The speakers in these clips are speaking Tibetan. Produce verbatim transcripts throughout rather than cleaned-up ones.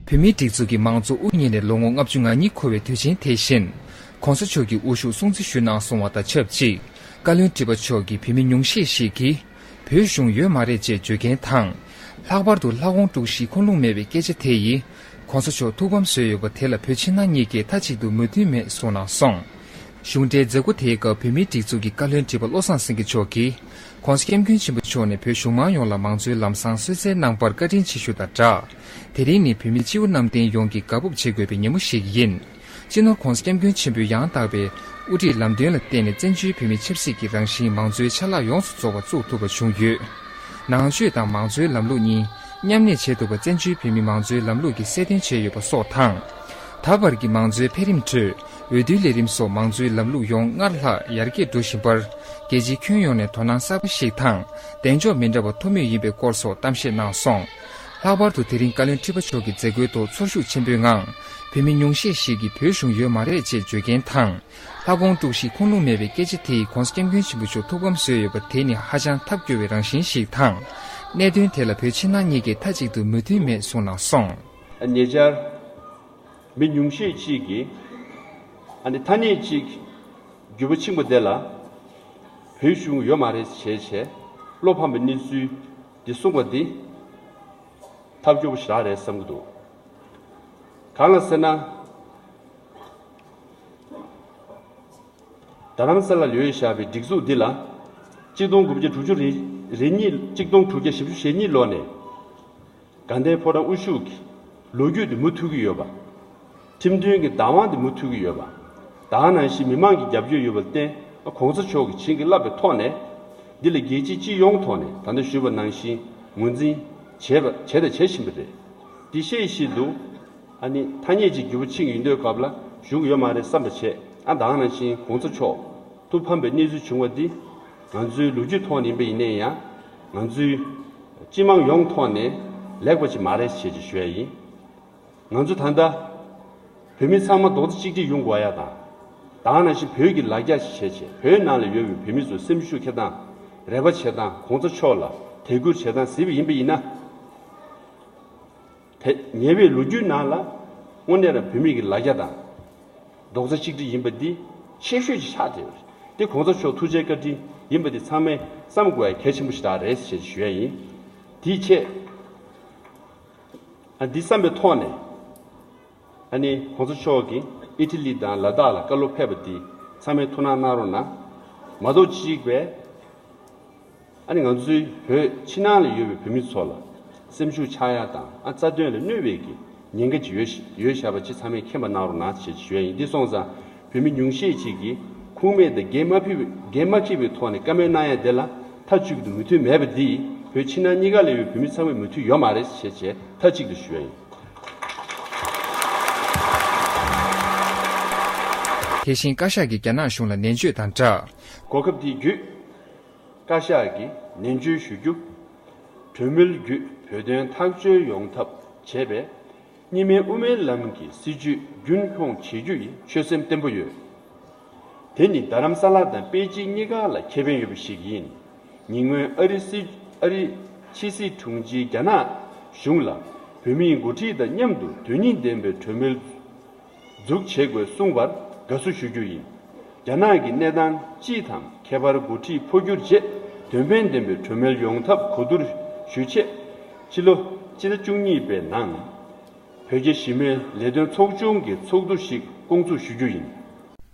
བོད་མིའི་སྒྲིག་འཛུགས་ཀྱི་མང་གཙོ་དབུ་བརྙེས་ནས་ལོ་ངོ་ལྔ་བཅུ་ང་གཉིས་འཁོར་བའི་དུས་ཆེན་དེ་བཞིན། ༸གོང་ས་མཆོག་གིས་དབུ་བཞུགས་སྲུང་བརྩི་ཞུས་གནང་སོང་བ་དང་ཆབས་ཅིག་བཀའ་བློན་ཁྲི་པ་མཆོག་གིས་བོད་མི་ཉུང་ཤས་ཤིག་གིས། བོད་གཞུང་ཡོད་མ་རེད་ཅེས་བརྗོད་མཁན་དང་། ལྷག་པར་དུ་ལྷ་དགོངས་དཀྲུག་གཞི་ཁུངས་ལུང་མེད་པའི་སྐད་ཆ་དེ་ཡིས། ༸གོང་ས་མཆོག་ཐུགས་ཕམ་བཟོས་ཡོད་པ་དེ་ལ་བོད་ཕྱི་ནང་གཉིས་ཀས་མཐའ་གཅིག་ཏུ་མོས་མཐུན་མེད་གསུངས་གནང་སོང་། གཞུང་འབྲེལ་མཛད་སྒོ་དེའི་སྐབས་བོད་མིའི་སྒྲིག་འཛུགས་ཀྱི་བཀའ་བློན་ཁྲི་པ་བློ་བཟང་སེང་གེ་མཆོག་གིས། ༸གོང་ས་༸སྐྱབས་མགོན་ཆེན་པོ་མཆོག་ནས་བོད་གཞུང་མང་ཡོངས་ལ་མང་གཙོའི་ལམ་བཟང་གསོལ་སྩལ་གནང་བར་བཀའ་དྲིན་ཆེ་ཞུ་དང་སྦྲགས། དེ་རིང་ནི་བོད་མི་སྤྱི་བོ་གནམ་བསྟན་ཡོངས་ཀྱིས་དགའ་སྤོབས་བྱེད་དགོས་པའི་ཉིན་མོ་ཞིག་ཡིན། སྤྱི་ནོར་༸གོང་ས་༸སྐྱབས་མགོན་ཆེན་པོའི་ཡང་དག་པའི་དབུ་ཁྲིད་ལམ་སྟོན་ལ་བརྟེན་ནས་བཙན་བྱོལ་བོད་མིའི་ཆབ་སྲིད་ཀྱི་རང་བཞིན་མང་གཙོའི་ཆ་ལག་ཡོངས་སུ་རྫོགས་པ་བཙུགས་ཐུབ་པ་བྱུང་ཡོད། ནང་ཆོས་དང་མང་གཙོའི་ལམ་ལུགས་གཉིས་མཉམ་གནས་བྱེད་ཐུབ་པ་བཙན་བྱོལ་བོད་མིའི་མང་གཙོའི་ལམ་ལུགས་ཀྱིས་གསལ་སྟོན་བྱས་ཡོད་པ་སོགས་དང་། ད་བར་གྱི་མང་གཙོའི་འཕེལ་རིམ་ཁྲོད་འོས་བསྡུའི་ལས་རིམ་སོགས་མང་གཙོའི་ལམ་ལུགས་ཡོངས་སྔར་ལྷག་ཡར་རྒྱས་འགྲོ་བཞིན་པར། རྒྱལ་སྤྱིའི་ཁྱོན་ཡོངས་ནས་དོ་སྣང་གསར་པ་ཞིག་དང་གདེང་འཇོག་མི་འདྲ་བ་ཐོབ་མུས་ཡིན་པའི་སྐོར་སོགས་གཏམ་བཤད་གནང་སོང་། ལྷག་པར་དུ་དེ་རིང་བཀའ་བློན་ཁྲི་པ་མཆོག་གི་མཛད་སྒོའི་ཐོག་ཚོར་ཤུགས་ཆེན་པོའི་ངང་། བོད་མི་ཉུང་ཤས་ཤིག་གིས་བོད་གཞུང་ཡོད་མ་རེད་ཅེས་བརྗོད་མཁན་དང་། ལྷ་དགོངས་དཀྲུག་གཞི་ཁུངས་ལུང་མེད་པའི་སྐད་ཆ་དེས་༸གོང་ས་༸སྐྱབས་མགོན་ཆེན་པོ་མཆོག་ཐུགས་ཕམ་བཟོས་ཡོད་པ་དེ་ནི་ཧ་ཅང་ཐབས་སྐྱོ་བའི་རང་བཞིན་ཞིག་དང་། གནད་དོན་དེ་ལ་བོད་ཕྱི་ནང་གཉིས་ཀས་མཐའ་གཅིག་ཏུ་མོས་མཐུན་མེད་གསུངས་གནང་སོང་། ཉེ་ཆར། མི་ཉུང་ཤས་ཅིག་གིས། ཨ་ནི་ཐ་སྙད་ཅིག་རྒྱུད་པ་ཆེན་པོ་དེ་ལ། བོད་གཞུང་ཡོད་མ་རེད་ཞེས་བྱས། བློ་ཕམ་པའི་གནས་ཚུལ་འདི་གསུངས་པ་འདི། ཐབས་སྐྱོ་པོ་ཞེ་དྲག་རེད་བསམ་གྱི་འདུག་གང་ལ་ཟེར་ན། རྡ་རམ་ས་ལ་ལ་ཡོད་བཞག་པའི་སྒྲིག་འཛུགས་འདི་ལ། གཅིག་སྟོང་དགུ་བརྒྱ་དྲུག་ཅུ་རེ་རེ་གཉིས། གཅིག་སྟོང་དྲུག་བརྒྱ་བཞི་བཅུ་ཞེ་གཉིས་ལོ་ནས། དགའ་ལྡན་ཕོ་བྲང་དབུ་བཞུགས་ཀྱི་ལོ་རྒྱུས་འདི་མུ་མཐུད་ཀྱི་ཡོད་པ། ཁྲིམས་མཐུན་གྱི་བདག་དབང་འདི་མུ་མཐུད་ཀྱི་ཡོད་པ། ད་ག་ནང་བཞིན་མི་མང་གི་རྒྱབ་སྐྱོར་ཡོད་པར་བརྟེན། ༸གོང་ས་མཆོག་གིས་བྱིན་གྱིས་བརླབས་པའི་ཐོག་ནས། འདི་ལ་རྒྱལ་སྤྱི་སྤྱི་ཡོངས་ཐོག་ནས་ད་ལྟ་ཞུས་པ་ནང་བཞིན་ངོས་འཛིན་བྱས་པ། བྱས་དང་བྱེད་བཞིན་པ་རེད། འདི་ཤེས་བཞིན་དུ། ཨ་ནི་ཐ་སྙད་ཅིག་འགྱུར་བ་ཕྱིན་ཡོང་དུས་སྐབས་ལ་གཞུང་ཡོད་མ་རེད་བསམ་པ་བྱས། ཨ་ད་ག་ནང་བཞིན་༸གོང་ས་མཆོག་ཐུགས་ཕམ་པའི་གནས་ཚུལ་བྱུང་བ་འདི། ང་ཚོའི་ལོ་རྒྱུས་ཐོག་ནས་ཡིན་པ་ཡིན་ནའི་ཡང་། ང་ཚོའི་སྤྱི་དམངས་ཡོངས་ཐོག་ནས་ལེགས་པ་ཅིག་མ་རེད་ཞེས་ཅིག་ཞུ་ཡ་ཡིན། ང་ཚོ་ད་ལྟ་བོད་མི་ཚང་མ་རྡོག་རྩ་གཅིག་སྒྲིལ་ཡོང་དགོས་ཡ་དང་། ད་ག་ནང་བཞིན་བོད་ཀྱི་ལ་རྒྱ་ཞིག་བྱས་བྱས། བོད་ནང་ལ་ཡོད་པའི་བོད་མི་ཚོ་སེམས་ཤུགས་འཁྱེར་སྟངས། རེ་བ་བྱེད་སྟངས། ༸གོང་ས་མཆོག་ལ་དད་གུས་བྱེད་སྟངས་གཟིགས་པ་ཡིན་པ་ཡིན་ན། དེ་ཉེ་བའི་ལོ་རྒྱུས་ནང་ལ་དངོས་གནས་རང་བོད་མི་གི་ལ་རྒྱ་དང་རྡོག་རྩ་གཅིག་སྒྲིལ་ཡིན་པ་འདི་ཆེ་ཤོས་ཅིག་ཆགས་བསྡད་ཡོད་རེད། འདི་༸གོང་ས་མཆོག་ཐུགས་རྗེ་བཀའ་དྲིན་ཡིན་པ་འདི་ཚང་མས་བསམ་དགོས་ཡ་གལ་ཆེན་པོ་ཞིག་རང་རེད་ཞེས་ཞུ་ཡ་ཡིན། དེའི་ཆེད། ཨ་འདི་བསམ་པའི་ཐོག་ནས། ཨ་ནི་༸གོང་ས་མཆོག་གིས་ཨི་ཊ་ལི་དང་ལ་དྭགས་ལ་བཀའ་སློབ་ཕེབས་པ་འདི་ཚང་མས་ཐུགས་སྣང་གནང་རོགས་གནང་། མ་གཏོགས་གཅིག་པས། ཨ་ནི་ང་ཚོའི་བོད་ཕྱི་ནང་ལ་ཡོད་པའི་བོད་མི་ཚོ་ལ་སེམས་ཤུགས་ཆག་ཡ་དང་། ཨ་རྩ་དོན་ལ་གནོད་པའི་གི་ཉེན་ཁ་ཅིག་ཡོད་ཡོད་བཞག་པ་ཅིག་ཚང་མས་མཁྱེན་པ་གནང་རོགས་གནང་ཞེས་ཞུ་ཡ་ཡིན། འདི་སོང་ཙང་བོད་མི་ཉུང་ཤས་ཅིག་གིས་ཁུངས་མེད་དང་འགན་མ་ཕིགས་པའི་འགན་མ་འཁྱེར་བའི་ཐོག་ནས་བཀའ་མོལ་གནང་ཡ་དེ་ལ་མཐའ་གཅིག་ཏུ་མོས་མཐུན་མེད་པ་འདིས་བོད་ཕྱི་ནང་གཉིས་ཀ་ལ་ཡོད་པའི་བོད་མི་ཚང་མས་མོས་མཐུན་ཡོད་མ་རེད་ཞེས་བྱས་མཐའ་གཅིག་ཏུ་ཞུ་ཡ་ཡིན། དེ་བཞིན་བཀའ་ཤག་གིས་རྒྱ་ནག་གཞུང་ལ་ནན་བརྗོད་དང་སྦྲགས། གོ་སྐབས་དེ་བརྒྱུད། བཀའ་ཤག་གིས་ནན་བརྗོད་ཞུ་རྒྱུ། གྲོས་མོལ་བརྒྱུད་བོད་དོན་ཐག་གཅོད་ཡོང་ཐབས་བྱས་པས། གཉིས་སྨན་དབུ་མའི་ལམ་གྱི་སྲིད་བྱུས་རྒྱུན་འཁྱོངས་བྱེད་རྒྱུ་ཡི་ཆོད་སེམས་བརྟན་པོ་ཡོད། དེ་ནི་རྡ་རམ་ས་ལ་དང་པེ་ཅིང་གཉིས་ཀ་ལ་ཁེ་ཕན་ཡོད་པ་ཞིག་ཡིན། ཉེ་སྔོན་ཨ་རི་སྲིད། ཨ་རི་ཕྱི་སྲིད་དྲུང་ཆེས་རྒྱ་ནག་གཞུང་ལ་བོད་མིའི་འགོ་ཁྲིད་དང་མཉམ་དུ་དོན་སྙིང་ལྡན་པའི་གྲོས་མོལ་འཛུགས་བྱེད་དགོས་གསུངས་པར་དགའ་བསུ་ཞུ་རྒྱུ་ཡིན། རྒྱ་ནག་གི་གནས་སྟངས་སྤྱི་དང་ཁྱད་པར་འགོ་ཁྲིད་འཕོ་འགྱུར་རྗེས་དོན་ཕན་ལྡན་པའི་གྲོས་མོལ་ཡོང་ཐབས་གོ་བསྡུར་ཞུ་ཆེད། ཕྱི་ལོ་སྤྱི་ཟླ་བཅུ་གཉིས་པའི་ནང་བོད་རྒྱ་ཞི་མོལ་ལས་དོན་ཚོགས་ཆུང་གི་ཚོགས་འདུ་ཞིག་བསྐོང་ཚོགས་ཞུ་རྒྱུ་ཡིན།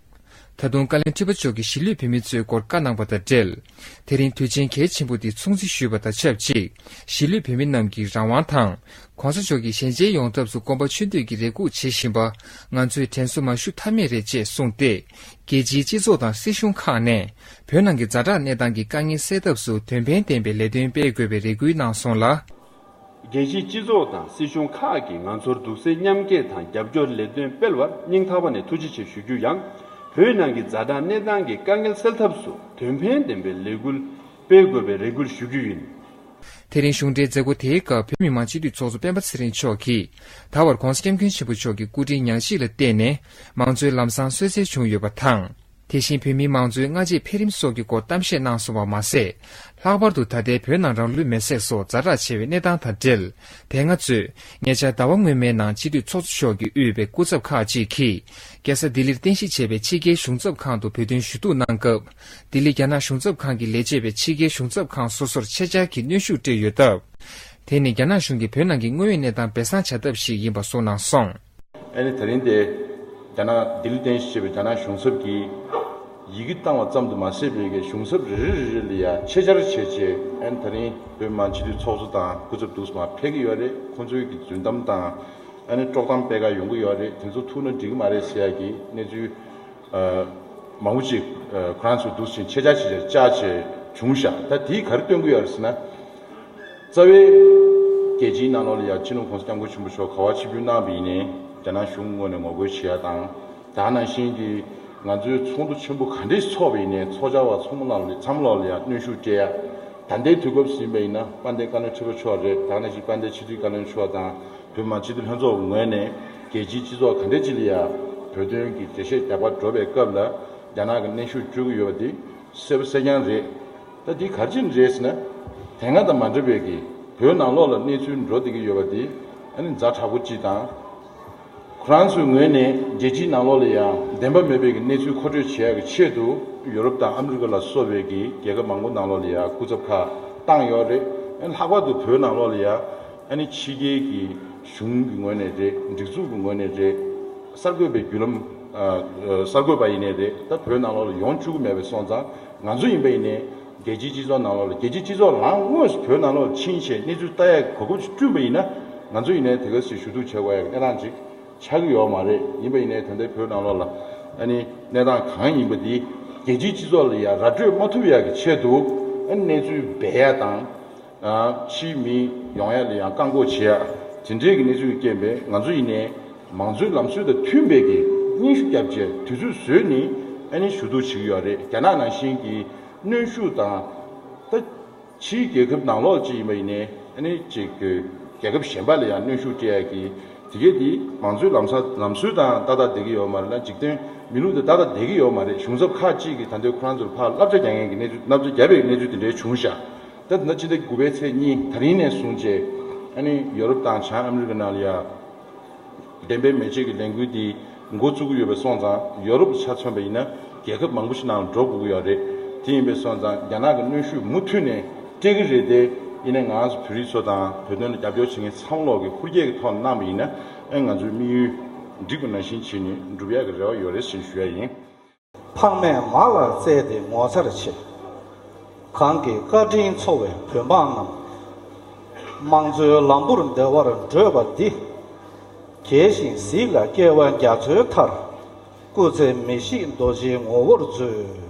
ད་དུང་བཀའ་བློན་ཁྲི་པ་མཆོག་གིས་གཞིས་ལུས་བོད་མི་ཚོའི་སྐོར་བཀའ་གནང་པ་དང་འབྲེལ། དེ་རིང་དུས་ཆེན་གལ་ཆེན་པོ་འདི་སྲུང་བརྩི་ཞུས་པ་དང་ཆབས་ཅིག་གཞིས་ལུས་བོད་མི་རྣམས་ཀྱི་རང་དབང་དང་། ༸གོང་ས་མཆོག་གིས་ཞལ་མཇལ་ཡོང་ཐབས་སུ་དགོངས་པ་ཆོད་འདོད་ཀྱི་རེ་སྒུག་བྱེད་བཞིན་པ། ང་ཚོས་དྲན་གསོ་མ་ཞུ་ཐབས་མེད་རེད་ཅེས་གསུངས་ཏེ། རྒྱལ་སྤྱིའི་སྤྱི་ཚོགས་དང་སྲིད་གཞུང་ཁག་ནས། བོད་ནང་གི་ཛ་དྲག་གནས་སྟངས་ཀྱི་དཀའ་ངལ་སེལ་ཐབས་སུ་དོན་ཕན་ལྡན་པའི་ལས་དོན་སྤེལ་དགོས་པའི་རེ་སྐུལ་གནང་སོང་ལ། རྒྱལ་སྤྱིའི་སྤྱི་ཚོགས་དང་སྲིད་གཞུང་ཁག་གིས་ང་ཚོར་གདུང་སེམས་མཉམ་སྐྱེད་དང་རྒྱབ་སྐྱོར་ལས་དོན་སྤེལ་བར་སྙིང་ཐག་པ་ནས་ཐུགས་རྗེ་ཆེ་ཞུ་རྒྱུ་ཡང་། བོད་ནང་གི་ཛ་དྲག་གནས་སྟངས་ཀྱི་དཀའ་ངལ་སེལ་ཐབས་སུ་དོན་ཕན་ལྡན་པའི་ལས་འགུལ་སྤེལ་དགོས་པའི་རེ་སྐུལ་ཞུ་རྒྱུ་ཡིན། དེ་རིང་གཞུང་འབྲེལ་མཛད་སྒོ་དེའི་སྐབས་བོད་མི་མང་སྤྱི་འཐུས་ཚོགས་གཙོ་སྤེན་པ་ཚེ་རིང་མཆོག་གིས། ད་བར་༸གོང་ས་༸སྐྱབས་མགོན་ཆེན་པོ་མཆོག་གི་སྐུ་དྲིན་ཉག་གཅིག་ལ་བརྟེན་ནས་མང་གཙོའི་ལམ་བཟང་གསོལ་སྩལ་བྱུང་ཡོད་པ་དང་། དེ་བཞིན་བོད་མིའི་མང་གཙོའི་སྔ་རྗེས་འཕེལ་རིམ་སོགས་ཀྱི་སྐོར་གཏམ་བཤད་གནང་སོང་བ་མ་ཟད། ལྷག་པར་དུ་ད་ལྟའི་བོད་ནང་རང་ལུས་མེར་སྲེག་སོགས་ཛ་དྲག་ཆེ་བའི་གནས་སྟངས་དང་འབྲེལ། དེ་སྔ་ཚོས་ཉེ་ཆར་ཟླ་བ་སྔོན་མའི་ནང་སྤྱི་འཐུས་ཚོགས་གཙོ་མཆོག་གིས་དབུས་པའི་སྐུ་ཚབ་ཁག་ཅིག་གིས། རྒྱལ་ས་ལྡི་ལིར་རྟེན་གཞི་བྱས་པའི་ཕྱི་རྒྱལ་གཞུང་ཚབ་ཁང་དུ་བོད་དོན་ཞུ་གཏུག་གནང་སྐབས། ལྡི་ལི་རྒྱ་ནག་གཞུང་ཚབ་ཁང་གི་ལས་བྱེད་པས་ཕྱི་རྒྱལ་གཞུང་ཚབ་ཁང་སོ་སོར་ཆེད་བཅར་གྱིས་གནོན་ཤུགས་སྤྲད་ཡོད་སྟབས། དེ་ནི་རྒྱ་ནག་གཞུང་གིས་བོད་ནང་གི་དངོས་ཡོད་གནས་སྟངས་སྦས་གསང་བྱ་ཐབས་ཤིག་ཡིན་པ་གསུངས་གནང་སོང་། ཨ་ནི་ད་རིང་དེ་རྒྱ་ནག་ལྡི་ལི་རྟེན་གཞི་བྱས་པའི་རྒྱ་ནག་གཞུང་ཚབ་ཀྱིས་ཡི་གེ་བཏང་བ་ཙམ་དུ་མ་ཟད་པའི་གཞུང་ཚབ་རེ་རེ་རེ་རེ་ལ་ཡང་ཆེད་བཅར་བྱས་རྗེས། ཨ་ནི་ད་རིང་བོད་མི་མང་སྤྱི་འཐུས་ཚོགས་གཙོ་དང་སྐུ་ཚབ་འདུག་སེ་མར་ཕེབས་ཀྱི་ཡོད་རེད། ཁོང་ཚོའི་གི་རྫུན་གཏམ་དང་། ཨ་ནི་དཀྲོག་གཏམ་སྤེལ་ག་ཡོང་གི་ཡོད་རེད། དེ་ཚོ་ཐུག་ན་འགྲིག་གི་མ་རེད་ཟེར་ཡ་གི་གནས་ཚུལ། ཨ། མང་པོ་ཅིག་ཨ། ཁོ་རང་ཚོས་འདུག་སེ་ཆེད་བཅར་བྱས་བཅར་བྱས་བྱུང་ཤག་ད་དེས་ག་རེ་སྟོན་གྱི་ཡོད་རེད་ཟེར་ན། རྩ་བའི་རྒྱལ་སྤྱིའི་ནང་ལོགས་ལ་ཡང་སྤྱི་ནོར་༸གོང་ས་༸སྐྱབས་མགོན་ཆེན་པོ་མཆོག་ག་པར་ཆིབས་བསྒྱུར་གནང་བ་ཡིན་ནའི་རྒྱ་ནག་གཞུང་ངོས་ནས་ངོ་རྒོལ་བྱེད་ཡ་དང་། ད་ག་ནང་བཞིན་གྱི་ང་ཚོའི་ཚོགས་འདུ་ཆེན་པོ་ག་འདྲས་ཚོགས་པ་ཡིན་ནའི་ཚོགས་བཅར་བ་ཚང་མ་ལ་ཚང་མ་ལོགས་ལ་ཡང་གནོན་ཤུགས་སྤྲད་ཡ། ད་ལྟའི་དུས་སྐབས་ཟིན་པ་ཡིན་ན་དཔལ་ལྡན་བཀའ་བློན་ཁྲི་པ་མཆོག་རེད། ད་ག་ནང་བཞིན་དཔལ་ལྡན་སྤྱི་འཐུས་བཀའ་བློན་མཆོག་དང་། བོད་མི་མང་སྤྱི་འཐུས་ལྷན་ཚོགས་ངོས་ནས་རྒྱལ་སྤྱིའི་སྤྱི་ཚོགས་ག་འདྲས་ཅིག་ལ་ཡང་བོད་དོན་གྱི་འགྲེལ་བཤད་རྒྱག་པར་འགྲོ་བའི་སྐབས་ལ་རྒྱ་ནག་གི་གནོན་ཤུགས་སྤྲོད་ཀྱི་ཡོད་པ་དེ་གསལ་པོ་གསལ་རྐྱང་རེད། ད་འདི་ག་རེ་བྱས་ནས་རེད་ཟེར་ན། དེ་སྔ་དང་མ་འདྲ་བའི་གི་བོད་ནང་ལོགས་ལ་གནས་ཚུལ་འགྲོ་བསྡད་ཀྱི་ཡོད་པ་དེ་ཨ་ནི་ཛ་དྲག་པོ་གཅིག་དང་། ཁོ་རང་ཚོའི་ངོས་ནས་རྒྱལ་སྤྱིའི་ནང་ལོགས་ལ་ཡང་བདེན་པ་མེད་པའི་གི་གནས་ཚུལ་མཁོ་སྤྲོད་བྱེད་ཡག་གི་ཆེད་དུ་ཡོ་རོབ་དང་ཨ་མི་རི་ཀ་ལ་སོགས་པའི་གི་རྒྱལ་ཁབ་མང་པོ་ནང་ལོགས་ལ་ཡང་སྐུ་ཚབ་ཁག་བཏང་ཡོད་རེད། ཨ་ནི་ལྷག་པར་དུ་བོད་ནང་ལོགས་ལ་ཡང་། ཨ་ནི་ཕྱི་རྒྱལ་གྱི་གཞུང་གི་ངོས་ནས་རེད། སྒྲིག་འཛུགས་ཀྱི་ངོས་ནས་རེད། གསར་འགོད་པའི་བརྒྱུད་ལམ། ཨ། གསར་འགོད་པ་ཡིན་ནའི་རེད། ད་བོད་ནང་ལོགས་ལ་ཡོང་བཅུག་གི་མེད་པ་སོང་ཙང་། ང་ཚོ་ཡིན་པ་ཡིན་ནའི་རྒྱལ་སྤྱིའི་སྤྱི་ཚོགས་ནང་ལོགས་ལ། རྒྱལ་སྤྱིའི་སྤྱི་ཚོགས་ལའང་དངོས་སུ་བོད་ནང་ལོགས་ཕྱིན་བྱས་གནས་ཚུལ་ལྟ་ཡག་གོ་སྐབས་ཤིག་བསྐྲུན་པ་ཡིན་ན། ང་ཚོ་ཡིན་ནའི་དེ་ག་ཚོད་ཞུ་གཏུག་བྱེད་དགོས་ཡག་གི་གནས་སྟངས་ཅིག་ཆགས་ཀྱི་ཡོད་མ་རེད། ཡིན་པ་ཡིན་ནའི་ད་ལྟའི་བོད་ནང་ལོགས་ལ་ཨ་ནི་གནས་སྟངས་གང་ཡིན་པ་འདི་རྒྱལ་སྤྱིའི་སྤྱི་ཚོགས་ལ་ཡང་ར་སྤྲོད་མ་ཐུབ་ཡག་གི་ཆེད་དུ། ཨ་ནི་གནས་ཚུལ་སྦས་ཡག་དང་། ཕྱིའི་མི་ཡོང་ཡ་ལ་ཡང་བཀག་འགོག་བྱེད་ཡ། དེ་འདྲའི་གི་གནས་ཚུལ་གྱི་རྐྱེན་པས་ང་ཚོ་ཡིན་ནའི་མང་གཙོའི་ལམ་སྲོལ་དང་མཐུན་པའི་གི་སྙན་ཞུ་བརྒྱབ་བྱས་དུས་ཚོད་བཟོས་ནས་ཨ་ནི་ཞུ་གཏུག་བྱེད་ཀྱི་ཡོད་རེད། རྒྱ་ནག་ནང་བཞིན་གྱི་གནོན་ཤུགས་དང་། ད་ཕྱིའི་རྒྱལ་ཁབ་ནང་ལོགས་ཅིག་ཡིན་པ་ཡིན་ནའི་ཨ་ནི་ཅིག་གི་རྒྱལ་ཁབ་གཞན་པ་ལ་ཡང་གནོན་ཤུགས་སྤྲད་ཡ་གི་དེ་གས་དེ་མང་གཙོའི་ལམ་ས་ལམ་སྲོལ་དང་ཏག་ཏག་བསྡད་ཀྱི་ཡོད་མ་རེད་ལ། འཇིག་རྟེན་མི་ལུགས་དང་ཏག་ཏག་བསྡད་ཀྱི་ཡོད་མ་རེད། གཞུང་ཚབ་ཁག་ཅིག་གིས་ད་ལྟའི་ཁོ་རང་ཚོར་ཕར་བསླབ་བྱ་རྒྱག་མཁན་གྱི་གནས་ཚུལ། བསླབ་བྱ་བརྒྱབ་པའི་གནས་ཚུལ་དེ་འདྲའི་བྱུང་ཤག་ད་ད་ཕྱི་ཟླ་དགུ་པའི་ཚེས་གཉིས་དེ་རིང་ནས་བཟུང་བྱས་ཨ་ནི་ཡོ་རོབ་དང་བྱང་ཨ་མི་རི་ཀ་ནང་ལ་ཡ་བདེན་པའི་མེ་ལྕེ་གི་ལས་འགུལ་འདི་འགོ་བཙུགས་ཀྱི་ཡོད་པ་སོང་ཙང་། ཡོ་རོབ་ཆ་མཚོན་པ་ཡིན་ན་རྒྱལ་ཁབ་མང་པོ་ཞིག་ནང་ལ་འགྲོ་དགོས་ཀྱི་ཡོད་རེད། དེ་ཡིན་པ་སོང་ཙང་རྒྱ་ནག་གི་གནོན་ཤུགས་མུ་མཐུད་ནས་སྤྲད་ཀྱི་རེད་དེ། ཡིན་ནའི་ང་རང་ཚོ་བོད་རིགས་ཚོ་དང་བོད་དོན་ལ་རྒྱབ་སྐྱོར་བྱེད་མཁན་ཚང་མ་ལོག་གིས་ཧུར་སྐྱེད་ཀྱི་ཐོག་ནས་གནང་བ་ཡིན་ན། ཨེ། ང་ཚོའི་དམིགས་ཡུལ་འགྲིག་པ་ནང་བཞིན་བྱས་ནས་འགྲུབ་ཡག་གི་རེ་བ་ཡོད་རེད་ཟེར་ཞུ་ཡ་ཡིན། ཕངས་མེད་མ་ལ་བརྩེ་སྟེ་ངོ་མཚར་ཆེ། གང་གི་བཀའ་དྲིན་ཚོར་བའི་བོད་འབངས་རྣམས། དམངས་གཙོའི་ལམ་བུར་བདེ་བར་བགྲོད་པ་འདི། རྒྱས་ཤིང་གཟིགས་ལ་སྐྱེ་བ་རྒྱ་མཚོའི་མཐར། སྐུ་ཚེ་མི་ཤིགས་རྡོ་རྗེའི་ངོ་བོར་མཛོད།